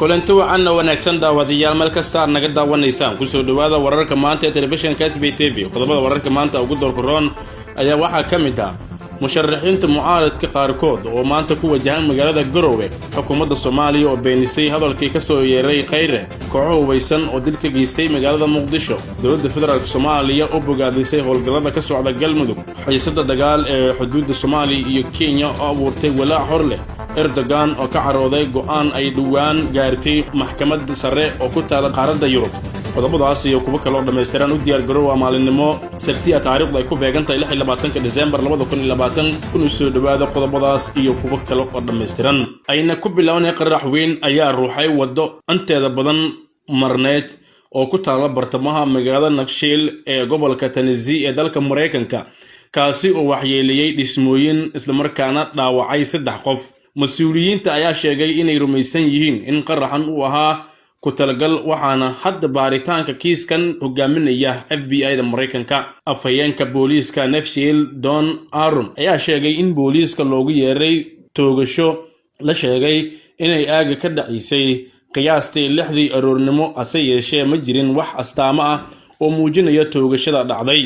Kulanti wacanna wanaagsan, daawadayaal, meel kasta aad naga daawanaysaan, kusoo dhowaada wararka maanta ee telefishinka SB TV. Qodobada wararka maanta ugu doorkaroon ayaa waxaa ka mid ah musharaxiinta mucaaradka qaarkood oo maanta ku wajahan magaalada Garowe, xukuumadda Soomaaliya oo beenisay hadalkii ka soo yeeray Khayre, kooxo hubaysan oo dil ka geystay magaalada Muqdisho, dowladda federaalk Soomaaliya oo bogaadisay howlgallada ka socda Galmudug, xiisadda dagaal ee xuduudda Soomaaliya iyo Kenya oo abuurtay walaac hor leh, Erdogan oo ka carooday go'aan ay dhowaan gaartay maxkamadda sare oo ku taala qaaradda Yurub. Qodobadaas iyo kuwo kale oo dhammaystiran u diyaar garoowa. Maalinimo Sabtiya, taariikhdu ay ku beegan tahay 26-ka Disembar 2020. Kuna soo dhowaada qodobadaas iyo kuwo kale oo dhammaystiran. Ayna ku bilownay, qarax weyn ayaa ruuxay waddo inteeda badan marneed oo ku taala bartamaha magaalada Nashville ee gobolka Tennessee ee dalka Maraykanka, kaasi oo waxyeeleeyey dhismooyin islamarkaana dhaawacay saddex qof. Mas-uuliyiinta ayaa sheegay inay rumaysan yihiin in qaraxan uu ahaa ku talagal, waxaana hadda baaritaanka kiiskan hogaaminaya FBI da Maraykanka. Afhayeenka booliiska Nashville, Don Aaron, ayaa sheegay in booliiska loogu yeeray toogasho la sheegay inay aaga ka dhacaysay qiyaastii 6dii aroornimo, hase yeeshee ma jirin wax astaamo ah oo muujinaya toogashada dhacday.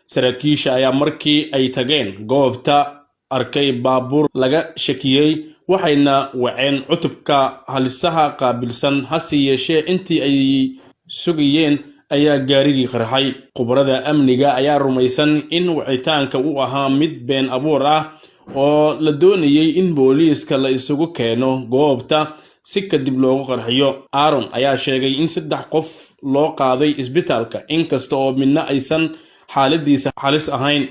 Saraakiisha ayaa markii ay tageen goobta arkay baabuur laga shakiyey, waxayna waceen cutubka halisaha qaabilsan, hase yeeshee intii ay sugayeen ayaa gaarigii qarxay. Khubarada amniga ayaa rumaysan in wicitaanka uu ahaa mid been abuur ah oo la doonayay in booliiska la isugu keeno goobta si kadib loogu qarxiyo. Aaron ayaa sheegay in saddex qof loo qaaday isbitaalka, inkasta oo midna aysan xaaladiisa halis ahayn.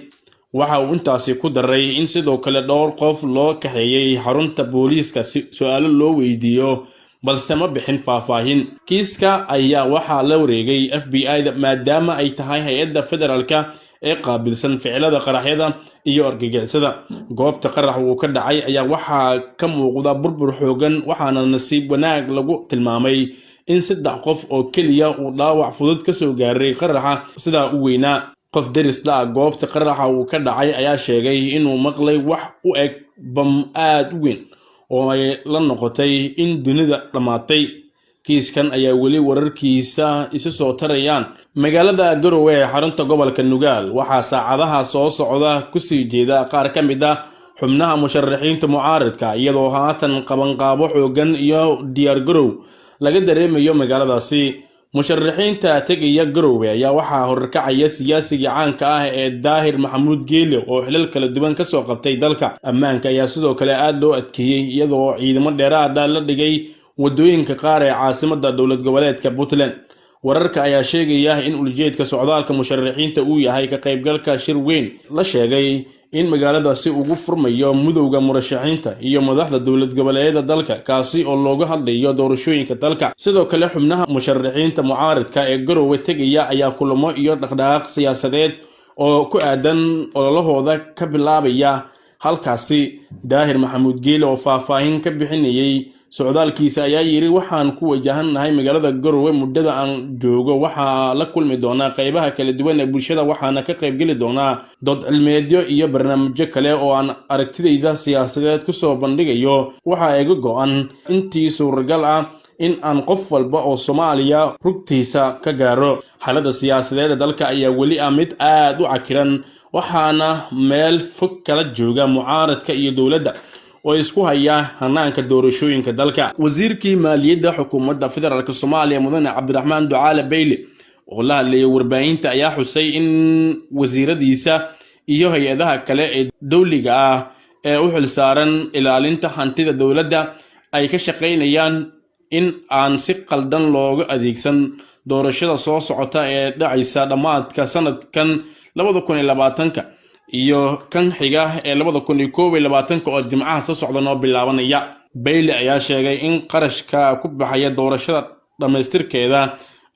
Waxa uu intaasi ku daray in sidoo kale dhowr qof loo kaxeeyey xarunta booliiska si su-aalo loo weydiiyo, balse ma bixin faahfaahin. Kiiska ayaa waxaa la wareegay FBI da, maadaama ay tahay hay-adda federaalka ee qaabilsan ficilada qaraxyada iyo argagixisada. Goobta qarax uu ka dhacay ayaa waxaa ka muuqda burbur xoogan, waxaana nasiib wanaag lagu tilmaamay in saddex qof oo keliya uu dhaawac fudud kasoo gaaray qaraxa sidaa u weynaa. Qof deris la ah goobta qaraxa uu ka dhacay ayaa sheegay inuu maqlay wax u eg bam aad u weyn oo ay la noqotay in dunida dhammaatay. Kiiskan ayaa weli wararkiisa isu soo tarayaan. Magaalada Garowe ee xarunta gobolka Nugaal waxaa saacadaha soo socda kusii jeeda qaar ka mid ah xubnaha musharaxiinta mucaaridka, iyadoo haatan qabanqaabo xoogan iyo diyaar garow laga dareemayo magaaladaasi. Musharaxiinta tegaya Garowe ayaa waxaa horkacaya siyaasiga caanka ah ee Daahir Maxamuud Geele oo xilal kala duwan kasoo qabtay dalka. Ammaanka ayaa sidoo kale aada loo adkeeyey, iyadoo ciidamo dheeraada la dhigay wadooyinka qaar ee caasimada dowlad goboleedka Puntland. Wararka ayaa sheegaya in ujeedka socdaalka musharaxiinta uu yahay ka qaybgalka shir weyn la sheegay in magaaladaasi ugu furmayo mudowga murashaxiinta iyo madaxda dowlad goboleedyada dalka, kaasi oo looga hadlayo doorashooyinka dalka. Sidoo kale, xubnaha musharaxiinta mucaaridka ee Garowe tegaya ayaa kulamo iyo dhaqdhaqaaq siyaasadeed oo ku aadan ololahooda ka bilaabaya halkaasi. Daahir Maxamuud Geele oo faahfaahin ka bixinayay socdaalkiisa ayaa yidhi: "Waxaan ku wajahannahay magaalada Garowe. Muddada aan joogo waxaa la kulmi doonaa qaybaha kala duwan ee bulshada, waxaana ka qaybgeli doonaa dood cilmeedyo iyo barnaamijyo kale oo aan aragtidayda siyaasadeed kusoo bandhigayo. Waxaa iga go-an intii suuragal ah in aan qof walba oo Soomaaliya rugtiisa ka gaaro." Xaaladda siyaasadeed ee dalka ayaa weli ah mid aad u cakiran, waxaana meel fog kala jooga mucaaradka iyo dowladda oo isku haya hanaanka doorashooyinka dalka. Wasiirkii maaliyadda xukuumadda federaalk Soomaaliya, mudane Cabdiraxmaan Ducaale Beyle, oo la hadlayay warbaahinta, ayaa xusay in wasiiradiisa iyo hay-adaha kale ee dowliga ah ee u xilsaaran ilaalinta hantida dowladda ay ka shaqaynayaan in aan si qaldan looga adeegsan doorashada soo socota ee dhacaysa dhammaadka sanadkan 2020-ka iyo kan xiga ee 2021-ka oo Jimcaha soo socda noo bilaabanaya. Bayle ayaa sheegay in qarashka ku baxaya doorashada dhammaystirkeeda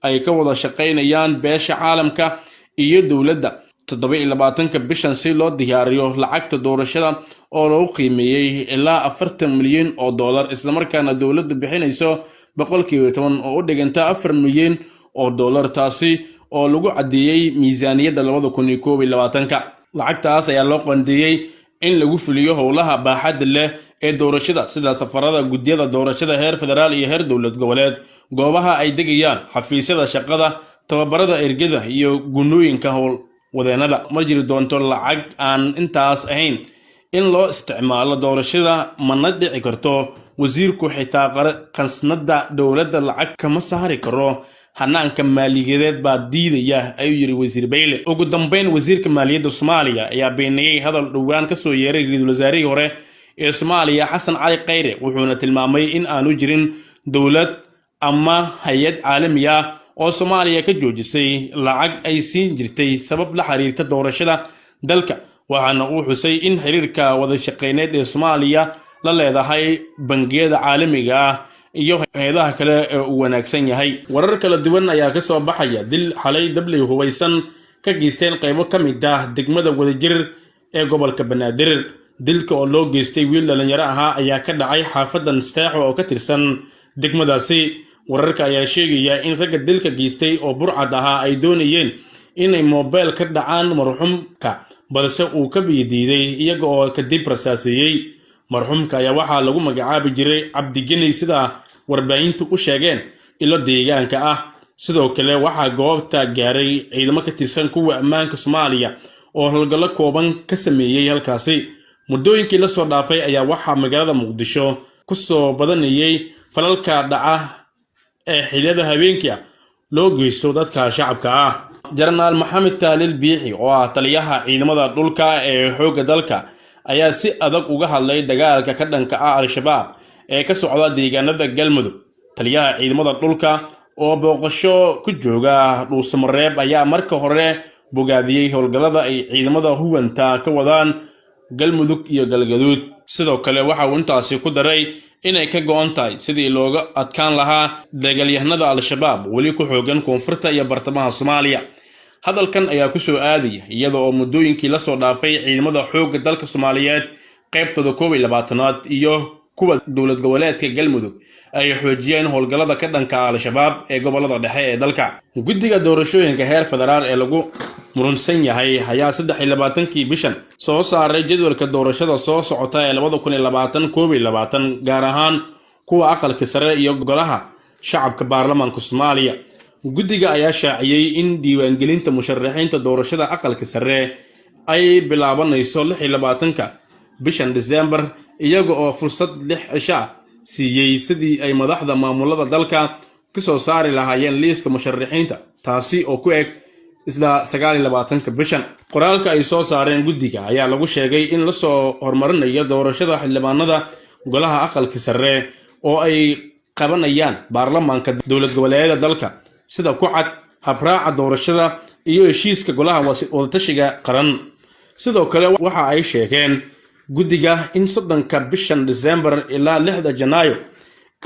ay ka wada shaqaynayaan beesha caalamka iyo dowladda 27-ka bishan si loo diyaariyo lacagta doorashada oo lagu qiimeeyey ilaa 40 milyan oo dollar, islamarkaana dowladdu bixinayso 10% oo u dhiganta 4 milyan oo dollar, taasi oo lagu caddeeyey miisaaniyadda 2021-ka. Lacagtaas ayaa loo qoondeeyey In lagu fuliyo howlaha baaxadda leh ee doorashada, sida safarada guddiyada doorashada heer federaal iyo heer dowlad goboleed, goobaha ay degayaan, xafiisyada shaqada, tababarada ergada iyo gunooyinka howlwadeenada, ma jiri doonto lacag aan intaas ahayn in loo isticmaalo doorashada, mana dhici karto. Wasiirku xitaa khasnada dowladda lacag kama saari karo, hanaanka maaliyadeed baa diidaya, ayuu yiri Wasiir Bayle. Ugu dambeyn, wasiirka maaliyadda Soomaaliya ayaa beeniyey hadal dhowaan kasoo yeeray ra-iisul wasaarihii hore ee Soomaaliya, Xasan Cali Khayre, wuxuuna tilmaamay in aanu jirin dowlad ama hay-ad caalami ah oo Soomaaliya ka joojisay lacag ay siin jirtay sabab la xiriirta doorashada dalka. Waxaana uu xusay in xiriirka wada shaqeyneed ee Soomaaliya la leedahay bangiyada caalamiga ah iyo hay-adaha kale ee uu wanaagsan yahay. Warar kala duwan ayaa ka soo baxaya dil xalay dabley hubaysan ka geysteen qaybo ka mid ah degmada Wadajir ee gobolka Banaadir. Dilka oo loo geystay wiil dhalinyaro ahaa ayaa ka dhacay xaafadda Nasteexo oo ka tirsan degmadaasi. Wararka ayaa sheegaya in ragga dilka geystay oo burcad ahaa ay doonayeen inay moobeel ka dhacaan marxuumka, balse uu ka biyodiiday, iyaga oo kadib rasaaseeyey. Marxuumka ayaa waxaa lagu magacaabi jiray Cabdigeney, sida warbaahintu u sheegeen ilo deegaanka ah. Sidoo kale, waxaa goobta gaaray ciidamo ka tirsan kuwa ammaanka Soomaaliya oo howlgallo kooban ka sameeyey halkaasi. Muddooyinkii lasoo dhaafay ayaa waxaa magaalada Muqdisho ku soo badanayay falalka dhaca ee xiliyada habeenkii ah loo geysto dadka shacabka ah. Jenaraal Maxamed Tahliil Biixi, oo ah taliyaha ciidamada dhulka ee xoogga dalka, ayaa si adag uga hadlay dagaalka ka dhanka ah Al-Shabaab ee ka socda deegaanada Galmudug. Taliyaha ciidamada dhulka oo booqasho ku jooga Dhuusamareeb ayaa marka hore bogaadiyey howlgallada ay ciidamada huwanta ka wadaan Galmudug iyo Galgaduud. Sidoo kale, waxa uu intaasi ku daray inay ka go-an tahay sidii looga adkaan lahaa dagaalyahanada Al-Shabaab weli ku xoogan koonfurta iyo bartamaha Soomaaliya. Hadalkan ayaa kusoo aadaya iyada oo muddooyinkii lasoo dhaafay ciidamada xoogga dalka Soomaaliyeed qaybtooda 21aad iyo kuwa dowlad goboleedka Galmudug ay xoojiyeen howlgallada ka dhanka Al-Shabaab ee gobolada dhexe ee dalka. Guddiga doorashooyinka heer federaal ee lagu murunsan yahay ayaa 23-kii bishan soo saaray jadwalka doorashada soo socota ee 2020-2021, gaar ahaan kuwa aqalka sare iyo golaha shacabka baarlamaanka Soomaaliya. Guddiga ayaa shaaciyey in diiwaangelinta musharaxiinta doorashada aqalka sare ay bilaabanayso 26-ka bishan Disembar, iyaga oo fursad 6 cisho ah siiyey sidii ay madaxda maamulada dalka ku soo saari lahaayeen liiska musharaxiinta, taasi oo ku eg isla 29-ka bishan. Qoraalka ay soo saareen guddiga ayaa lagu sheegay in lasoo horumarinayo doorashada xildhibaanada golaha aqalka sare oo ay qabanayaan baarlamaanka dowlad goboleedyada dalka, sida ku cad habraaca doorashada iyo heshiiska golaha wadatashiga qaran. Sidoo kale, waxa ay sheegeen guddiga in 30-ka bishan Disembar ilaa 6-da Janaayo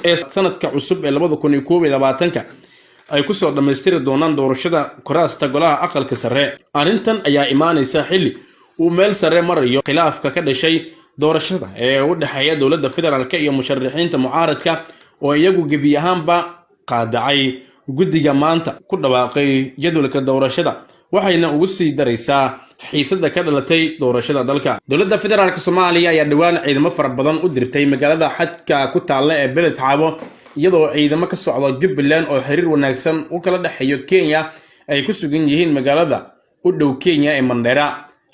ee sanadka cusub ee 2021-ka ay kusoo dhammaystiri doonaan doorashada kuraasta golaha aqalka sare. Arrintan ayaa imaanaysa xilli uu meel sare marayo khilaafka ka dhashay doorashada ee u dhexeeya dowladda federaalka iyo musharaxiinta mucaaradka, oo iyagu gebi ahaanba qaadacay guddiga maanta ku dhawaaqay jadwalka doorashada, waxayna ugu sii daraysaa xiisada ka dhalatay doorashada dalka. Dowladda federaalka Soomaaliya ayaa dhowaan ciidamo fara badan u dirtay magaalada xadka ku taalla ee Beled Xaabo, iyadoo ciidamo ka socda Jubbaland oo xiriir wanaagsan u kala dhexeeyo Kenya ay ku sugan yihiin magaalada u dhow Kenya ee Mandheera.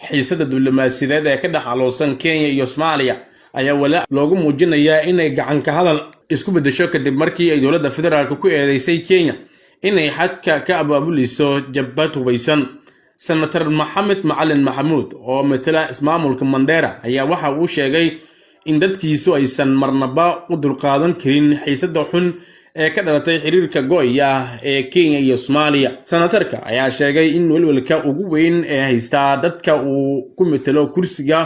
Xiisada diblomaasiyadeed ee ka dhex aloosan Kenya iyo Soomaaliya ayaa walaac loogu muujinayaa inay gacanka hadal isku beddesho, kadib markii ay dowladda federaalka ku eedeysay Kenya inay xadka ka abaabulayso jabhad hubaysan. Senator Maxamed Macalin Maxamuud oo matala ismaamulka Mandheera ayaa waxa uu sheegay in dadkiisu aysan marnaba u dulqaadan karin xiisada xun ee ka dhalatay xiriirka go'aya ee Kenya iyo Soomaaliya. Senatarka ayaa sheegay in welwelka ugu weyn ee haystaa dadka uu ku matalo kursiga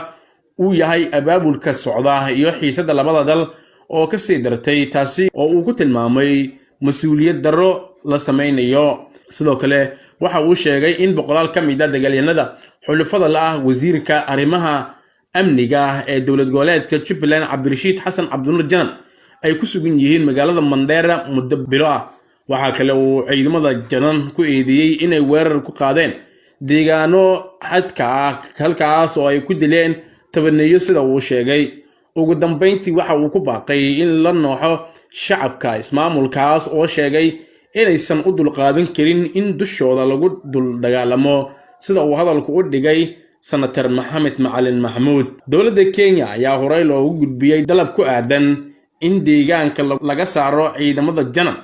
uu yahay abaabulka socda iyo xiisada labada dal oo kasii dartay, taasi oo uu ku tilmaamay mas-uuliyad darro la sameynayo. Sidoo kale, waxa uu sheegay in boqolaal ka mid ah dagaalyanada xulufada la ah wasiirka arrimaha amniga ee dowlad goboleedka Jubbaland, Cabdirashiid Xasan Cabdinuur Janan, ay ku sugan yihiin magaalada Mandheera muddo bilo ah. Waxaa kale uu ciidamada Janan ku eedeeyey inay weerar ku qaadeen deegaano xadka ah, halkaas oo ay ku dileen tabaneeyo, sida uu sheegay. Ugu dambeyntii waxa uu ku baaqay in la nooxo shacabka ismaamulkaas, oo sheegay inaysan u dulqaadan karin in dushooda lagu dul dagaalamo, sida uu hadalku u dhigay Senator Maxamed Macalin Maxamuud. Dowladda Kenya ayaa horey loogu gudbiyey dalab ku aadan in deegaanka laga saaro ciidamada Janan,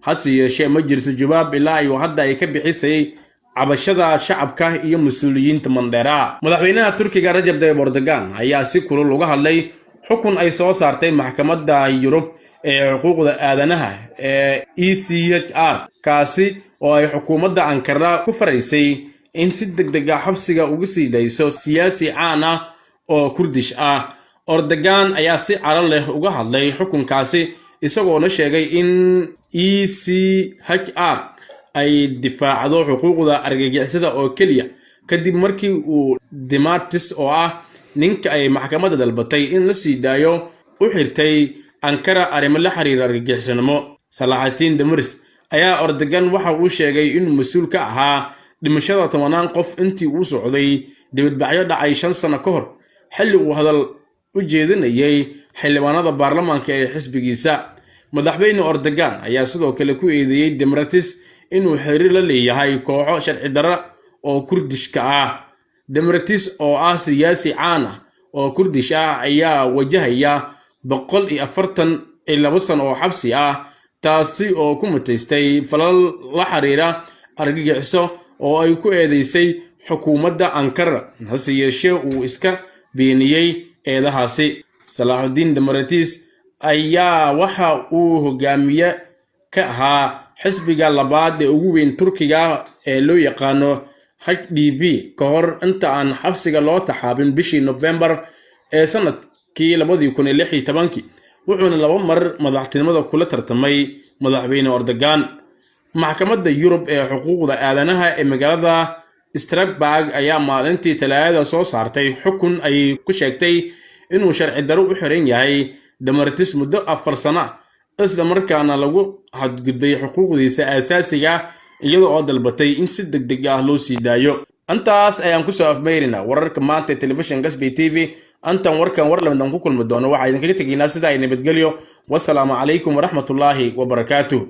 hase yeeshee ma jirto jawaab ilaa iyo hadda ay ka bixisay cabashada shacabka iyo mas-uuliyiinta Mandheera. Madaxweynaha Turkiga Rajab Tayyib Erdogan ayaa si kulul uga hadlay xukun ay soo saartay Maxkamadda Yurub ee Xuquuqda Aadanaha ee ECHR, kaasi oo ay xukuumadda Ankara ku faraysay in si deg deg ah xabsiga uga sii dayso siyaasi caan ah oo Kurdish ah. Erdogan ayaa si caro leh uga hadlay xukunkaasi, isagoona sheegay in ECHR ay difaacdo xuquuqda argagixisada oo keliya, kadib markii uu Demirtas, oo ah ninka ay maxkamadda dalbatay in la sii daayo, u xirtay Ankara arrimo la xiriira argagixisanimo. Salaaxatiin Demirtas ayaa Erdogan waxa uu sheegay inuu mas-uul ka ahaa dhimashada tobanaan qof intii uu socday dibadbaxyo dhacay 5 sano ka hor, xilli uu hadal u jeedinayay xildhibaanada baarlamaanka ee xisbigiisa. Madaxweyne Erdogan ayaa sidoo kale ku eedeeyey Demirtas inuu xiriir la leeyahay kooxo sharci darro oo Kurdishka ah. Demirtas, oo ah siyaasi caan ah oo Kurdish ah, ayaa wajahaya 142 sano oo xabsi ah, taasi oo ku mutaystay falal la xiriira argagixiso oo ay ku eedeysay xukuumadda Ankara, hase yeeshee uu iska beeniyey eedahaasi. Salaaxudiin Demirtas ayaa waxa uu hogaamiye ka ahaa xisbiga labaad ee ugu weyn Turkiga ee loo yaqaano HDP ka hor inta aan xabsiga loo taxaabin bishii Nofembar ee sanadkii 2016-kii, wuxuuna laba mar madaxtinimada kula tartamay madaxweyne Erdogan. Maxkamadda Yurub ee Xuquuqda Aadanaha ee magaalada Strasbourg ayaa maalintii Talaadada soo saartay xukun ay ku sheegtay inuu sharci darro u xiran yahay Demirtas muddo 4 sano ah, isla markaana lagu xadgudbay xuquuqdiisa aasaasiga, iyada oo dalbatay in si deg deg ah loo sii daayo. Intaas ayaan kusoo afmeynaynaa wararka maanta ee telefishinka SB TV. Antan warkan war lamid aan ku kulmi doono, waxaa idinkaga tegaynaa sida ay nabadgelyo. Wasalaamu calaykum waraxmatullaahi wabarakaatuh.